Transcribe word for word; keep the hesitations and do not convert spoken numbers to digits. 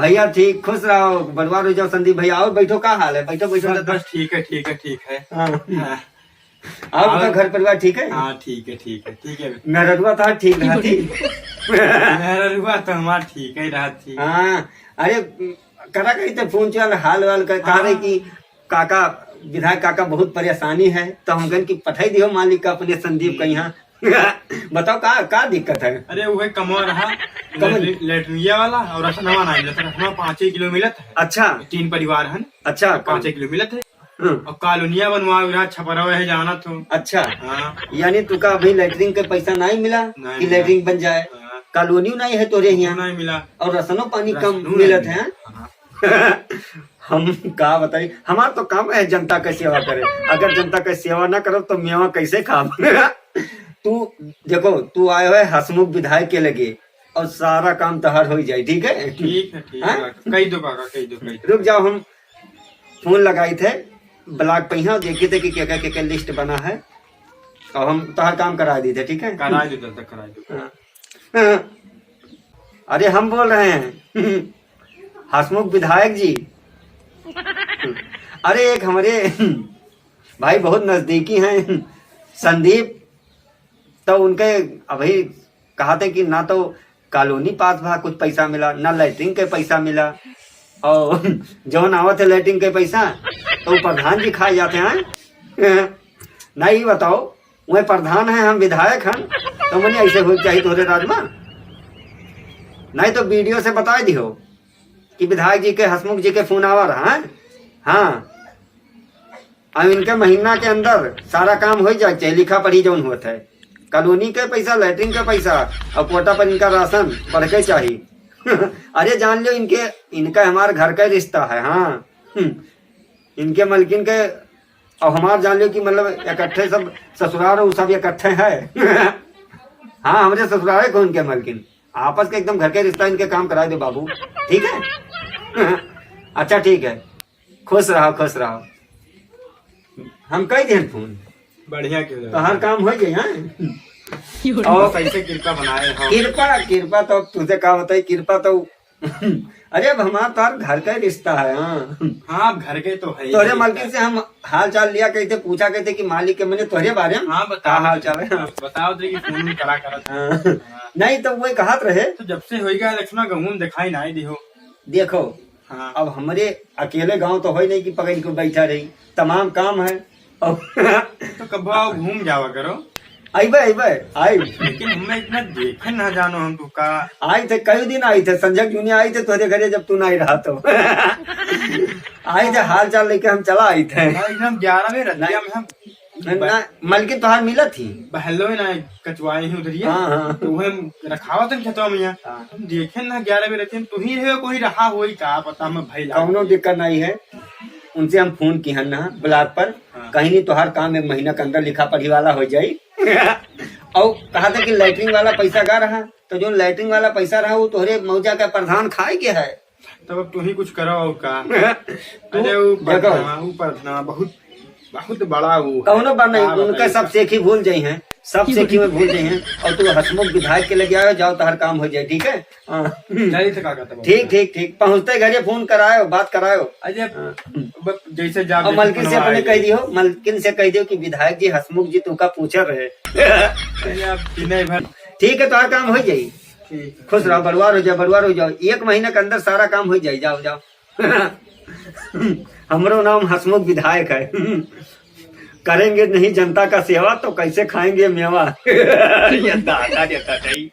भैया ठीक, खुश रहो, बड़वार हो जाओ संदीप भैया। और बैठो, का हाल है? बैठो, बैठो, बस, बैठो। बस, ठीक है, ठीक है, ठीक है। हाँ। हाँ। और बताओ, और घर परिवार ठीक है? हाँ, ठीक है, ठीक है, ठीक है। मेहररुआ तो ठीक रहा थी। मेहररुआ तो हमार ठीक ही रहा थी। हाँ, अरे, करा कही तो फोन चल, हाल वाल कर, कहा रहे हाँ। कि काका, विधायक काका बहुत परेशानी है, तो हम कहन कि पठाई दियो मालिक का अपने संदीप का हम्म। यहाँ। बताओ का, का दिक्कत है? अरे, उहे कमवा रहा, कमवा? लेटरि-, लेटरिनिया वाला और रसनवा ना मिलत है। रसनवा पाँचे किलो मिलत है। अच्छा। तीन परिवार हन। अच्छा, पाँचे किलो मिलत है। हम्म। और कॉलोनिया बनवावे रहा, छपरवा है, जानत हो। अच्छा। हाँ। यानी तुका अभी लेटरिन के पैसा नहीं मिला नहीं कि मिला। लेटरिन बन जाए? हाँ। कॉलोनी नहीं है तोरे यहाँ? नहीं मिला। और रसनो पानी कम रसनो मिलत नहीं है? मिला। हाँ। हम का बताई, हमार तो काम है जनता के सेवा करे। अगर जनता के सेवा ना करब तो मेवा कैसे खाब? तू देखो, तू आए हुए हसमुख विधायक के लगे और सारा काम तहार हो जाए, ठीक है? ठीक है, ठीक हाँ? है। कही दो काका, कही दो, कही दो। रुक जाओ, हम फोन लगाई थे ब्लॉक पे, यहाँ देखी थे कि क्या क्या क्या क्या लिस्ट बना है, और हम तहार काम करा दी थे, ठीक है? करा दो, जल्दी करा दो। हाँ। हाँ। अरे, हम बोल रहे हैं। हसमुख विधायक जी, अरे, एक हमारे भाई बहुत नजदीकी हैं, संदीप, तो उनके अभी कहा थे कि ना तो कॉलोनी पास भा कुछ पैसा मिला, ना लेटरिन के पैसा मिला, और जौन आवत है लेटरिन के पैसा, तो वो प्रधान जी खा जाते हैं। नहीं, बताओ, वह प्रधान है, हम विधायक हैं, तो मने ऐसे हो चाहिए तोहरे राज में? नहीं तो बीडीओ से बता दियो कि विधायक जी के, हसमुख जी के फोन आवा रहा है। हाँ, अब इनके महीना के अंदर सारा काम हो जाए, चाहे लिखा पढ़ी जौन होत है, कॉलोनी के पैसा, लेटरिन के पैसा, और कोटा पर इनका राशन बढ़ के चाहिए। अरे जान लियो, इनके, इनका हमारे घर का रिश्ता है। हाँ। हम्म। इनके मलकिन के, और हमार जान लियो कि मतलब इकट्ठे सब ससुराल और सब इकट्ठे है। हाँ, हमरे ससुराल है कौन के मलकिन, आपस के एकदम घर के रिश्ता, इनके काम करा दे बाबू, ठीक है? अच्छा, ठीक है, खुश रहो, खुश रहो। हम कई दिन फोन बढ़िया क्यों तो हर काम हो जाए, हाँ? और बस ऐसे कृपा बनाए रहो। कृपा, कृपा तो अब तुझे का बताई, कृपा तो अरे, अब हमार तार घर का रिश्ता है, हाँ। हाँ, अब घर के तो है ही तोहरे है। मालकिन से हम हाल चाल लिया कहते, पूछा कहते कि मालिक के मने तोहरे बारे में हाँ, का बताओ हाल चाल है? बताओ तो कि फोन करा करत। हाँ। हाँ। नहीं तो वही कहत रहे। तो जब से होई गया इलेक्शन, गाँव में दिखाई ना दिहो। देखो, हाँ। अब हमरे अकेले गाँव तो होई नहीं कि पकड़ के बैठा रही, तमाम काम है। अब तो कब आओ, घूम जावा करो। अइबे, अइबे, आई। लेकिन हमें इतना देखे ना जानो हम तू का। आई थे, कई दिन आई थे, संजय जूनिया आई थे तोहरे घरे जब तू नहीं रहा तो। आई थे, हाल चाल लेके हम चला आई थे। हाँ, एकदम ग्यारह बजे रतिया में हम ना, मलकिन तोहार मिला थी। बहलो ना कचवाए ही उधरिया। हाँ, हाँ। तो वह रखावा तन खेतवा में यहाँ। हाँ। हम देखे ना ग्यारह बजे रतिया में तू ही रहे, कोई रहा होई का पता, मैं भाई लाग कौनो दिक्कत नहीं है। उनसे हम फोन किहन ना ब्लॉक पर, हाँ। कहीं नहीं तोहार काम एक महीना के अंदर लिखा पढ़ी वाला हो जाई। और कहा था कि लेटरिन वाला पैसा गा रहा, तो जो लेटरिन वाला पैसा रहा वो तोहरे मौजा का प्रधान खाए के है। तब अब तू ही कुछ करो और का। तू अरे वो देखो। प्रधान, वो प्रधान बहुत, बहुत बड़ा वो है। कौनो बात नहीं, का उनका बताई सब का? सेखी भूल जाई हैं, सब सेखी में भूल जाई हैं। और तू हसमुख विधायक के लगे आओ, जाओ तोहार काम हो जाए, ठीक है? हाँ। जाई थे काका तब। ठीक, ठीक, ठीक। पहुँचते घरे फोन करायो, बात करायो। अरे, हाँ। बस जैसे जा और बेटी मलकिन से बनवा अपने आई। कह दियो, मलकिन से कह दियो कि विधायक जी हसमुख जी तुमका पूछे रहे। अरे, अब दिन भर। ठीक है, तोहार काम हो जाई। ठीक है। खुश रहो, बड़वार हो जाओ, बड़वार हो जाओ। एक महीना के अंदर सारा काम हो जाई, जाओ, जाओ। हमरो नाम हसमुख विधायक है। करेंगे नहीं जनता का सेवा तो कैसे खाएंगे मेवा? ये दादा देता नहीं।